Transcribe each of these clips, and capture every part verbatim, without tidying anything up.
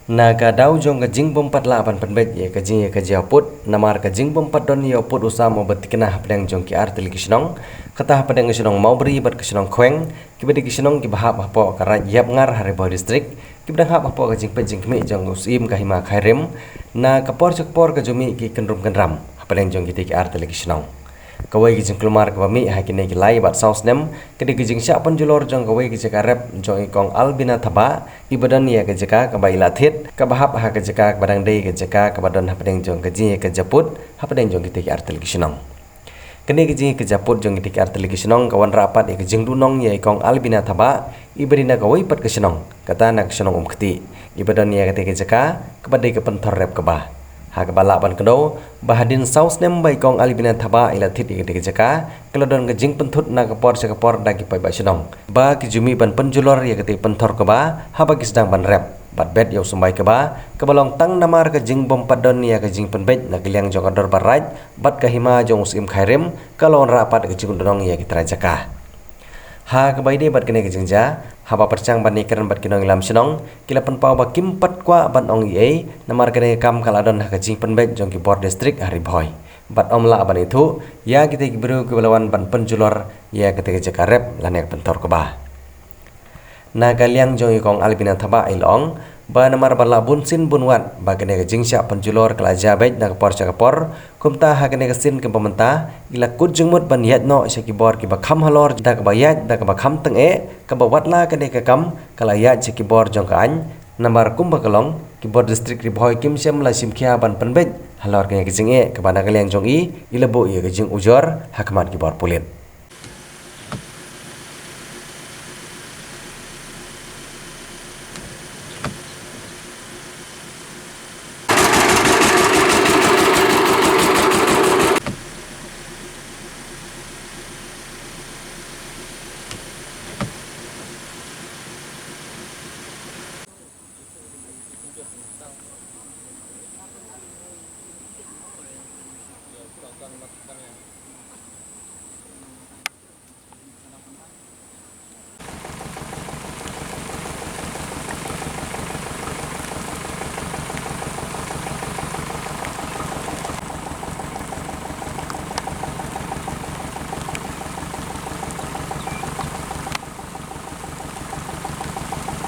Na ka daw jong ka jingbym pat lah ban pynbeit ïa ka jingïakajia pud, namar ka jingbym pat don ïa u pud u sam uba thikna hapdeng jong ki artylli ki shnong, kata hapdeng ka shnong Mawbri bad ka shnong Khweng, kiba dei ki shnong kiba hap hapoh ka Raid Ïapngar ha Ri Bhoi District, kiba dang hap hapoh ka jingpeit jingkhmih jong u Syiem ka Hima Khyrim. Na ka por sha ka por ka jong u mih ki kynrum kynram hapdeng jong kitei ki artylli ki shnong. Kawei ka jingkulmar kaba mih ha kine ki lai bad saw snem ka dei ka jingshah pynjulor jong kawei ka jaka rep jong i Kong Albina Thabah, iba don ïa ka jaka kaba i la thied, kaba hap ha ka jaka kaba dang dei ka jaka kaba don hapdeng jong ka jingïakajia pud hapdeng jong kitei ki artylli ki shnong. Kane ka jingïakajia pud jong kitei ki artylli ki shnong ka wanrah pat ïa ka jingduhnong ïa i Kong Albina Thabah, iba dei na kawei pat ka shnong, kata na ka shnong Umkti, iba don ïa katei ka jaka kaba dei ka pynthor rep kaba, ha kaba lah ban kdew ba hadien saw snem ba i Kong Albina Thabah i la thied ïa katei ka jaka, ka la don ka jingpynthut na ka por sha ka por da ki paidbah shnong ba ki ju mih ban pynjulor ïa katei pynthor kaba haba ki sdang ban rep. Bad bet ïa u symbai kaba, kaba long tang namar ka jingbym pat don ïa ka jingpynbeit na ka liang jong ka Dorbar Raid bad ka Hima jong u Syiem Khyrim, ka la wanrah pat ka jingduhnong ïa ki trai jaka. Ha kaba ïadei bad kane ka jingjia, haba pyrshang ban ïakren bad ki nongïalam shnong, ki la pynpaw ba kim pat kwah ban ong ei ei, namar kane ka kam ka la don ha ka jingpynbeit jong ki bor district ha Ri Bhoi. Bad ym lah ban ithuh ïa kitei ki briew kiba la wan ban pynjulor ïa katei ka jaka rep lane ka pynthor kaba. Na ka liang jong i Kong Albina Thabah i la ong ba namar ba la bun sien bun wat ba kane ka jingshah pynjulor ka la jia beit na ka por sha ka por, kumta ha kane ka sien kaba mynta i la kut jingmut ban ïaid noh sha ki bor kiba kham halor da kaba ïaid da kaba kham tyngeh, kaba watla kane ka kam ka la ïaid sha ki bor jong ka aiñ. Namar kumba ka long, ki bor district Ri Bhoi kim shym la shim khia ban pynbeit halor kane ka jingeh kaba na ka liang jong i i la buh ïa ka jingujor ha khmat ki bor pulit.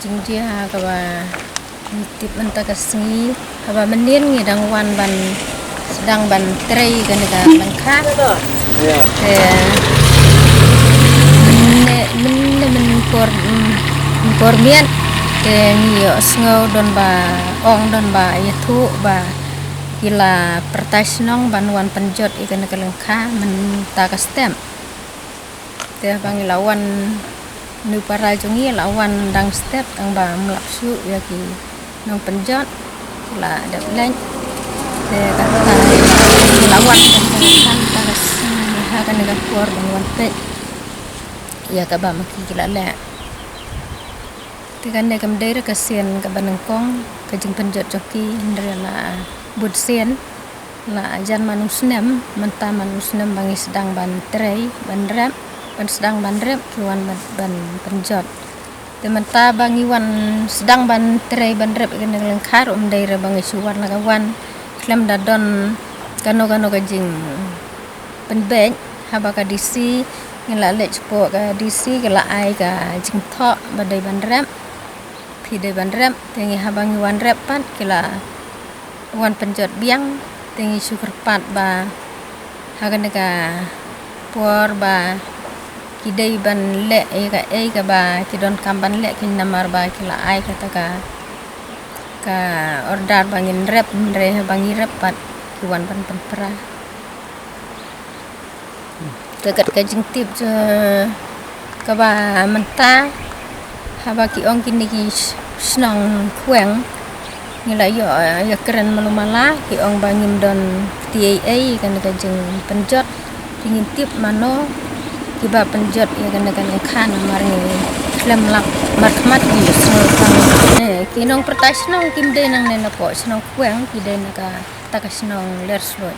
Jingjia kaba ngi tip mynta ka sngi, haba mynnin ngi dang wan ban sdang ban trei kane ka lyngkha. Te mynne mynne mynpor, mm, mynpor miet te ngi ïohsngew don ba ong don ba ïathuh ba ki la pyrta shnong ban wan pynjot ïa kane ka lyngkha mynta ka step. Te haba ngi la wan, une u para jong ngi la wan dang step tang ba ym lap shuh ïa ki nongpynjot, ki la dep leit. Te kata ngi la wan kan kan kan ta ka sngi ha kane ka por ban wan peit ïa kaba ma ki ki la leh. Te kane kam dei re ka sien kaba nyngkong ka jingpynjot jong ki, hynrei la bun sien. La jan man u snem, mynta man u snem ba ngi sdang ban trei, ban rep, ban sdang ban rep, ki wan ban, ban pynjot. Te mynta ba ngi wan sdang ban trei, ban rep, kane ka lyngkha ruh ym dei re ba ngi shu wan la ka wan. Khlem da don kano kano ka jingpynbeit, haba ka D C, ngi la leit shapoh ka D C, ka la ai ka jingthoh ba dei ban rep. Phi dei ban rep, te ngi haba ngi wan rep pat, ki la wan pynjot biang, te ngi shu kyrpad ba ha kane ka por ba ki dei ban leh ïa kaei kaba ki donkam ban leh, ki namar ba ki la ai kata ka, ka order ba ngin rep, hynrei haba ngi rep pat ki wan ban pynpra. Te kat ka jingtip jong kaba mynta, haba ki ong kine ki sh-, shnong Khweng, ngi la ïoh, eh, ïakren malu mala, ki ong ba ngim don kti ei ei kane ka jingpynjot. Te ngim tip mano kiba pynjot ïa kane ka lyngkha namar ngi khlem lap markhmat, ngi ïohsngew tang. Eh, ki nongpyrta shnong kim dei nangne napoh shnong Khweng, ki dei na kata ka shnong Lersluid.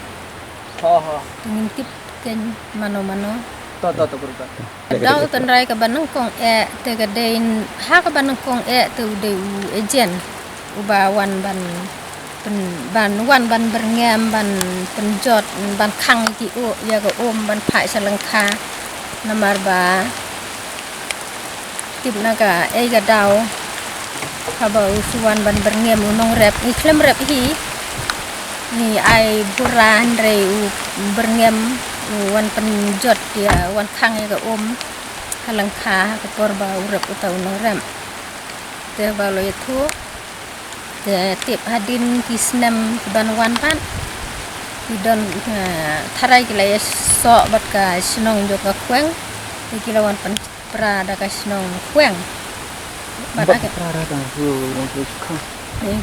Ho, ho. Te ngim tip keiñ mano mano. To, to, to, pura to. Ka daw tynrai kaba nyngkong eh, te ka dei n-, ha kaba nyngkong eh te u dei u agent. Uba wan ban pyn, ban wan ban byrngem, ban pynjot, ban khang ïa ki u, ïa ka um, ban phah sha lyngkha. Namar ba tip na kaei ka daw haba u shu wan ban byrngem u nongrep, ngi khlem rep hi. Ngi ai bura hynrei u byrngem, u wan pynjot ïa, wan khang ïa ka um ha lyngkha ha ka por ba u rep uta u nongrep. Te ba u la ïathuh, te tip hadien ki snem kiban wan pat, ki don, eh, tharai ki la ïasoh bad ka shnong jong ka Khweng, te ki la wan pynpra da ka shnong Khweng. Bad, bad ake pra da ka shu, shu khang.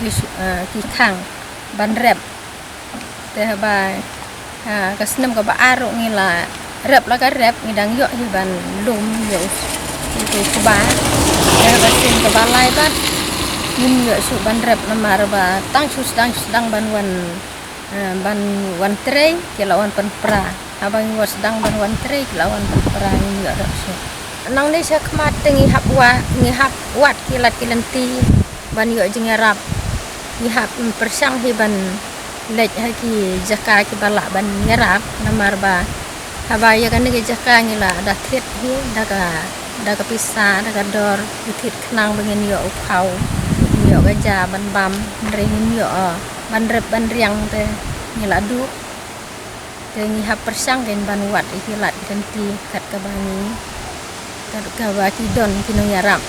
Ki shu, eh, ki khang ban rep. Te haba, ha, ka snem kaba ar ruh ngi la rep la ka rep, ngi dang ïoh hi ban lum ïa u, ïa u kba. Te haba snem kaba lai pat ngim ïoh shuh ban rep namar ba tang shu sdang, sdang ban wan, ha, ban wan trei ki la wan pynpra. Haba ngi wan sdang ban wan trei ki la wan pynpra, ngim ïoh rep shuh. Nangne sha khmat te ngi hap wad, ngi hap wad ki lad ki lynti ban ïoh jingïarap. Ngi hap, mm, pyrshang hi ban leit ha ki jaka kiba lah ban ïarap, namar ba haba ïa kane ki jaka ngi la da thied hi da ka, da ka pisa, da ka dor, ngi thied khnang ba ngin ïoh u phaw, ngin ïoh ka ja ban bam, hynrei ngim ïoh, uh, ban rep ban riang te ngi la duh. Te ngi hap pyrshang kein ban wad ïa ki lad ki lynti kat kaba ngi, kat kaba ki don ki nongïarap.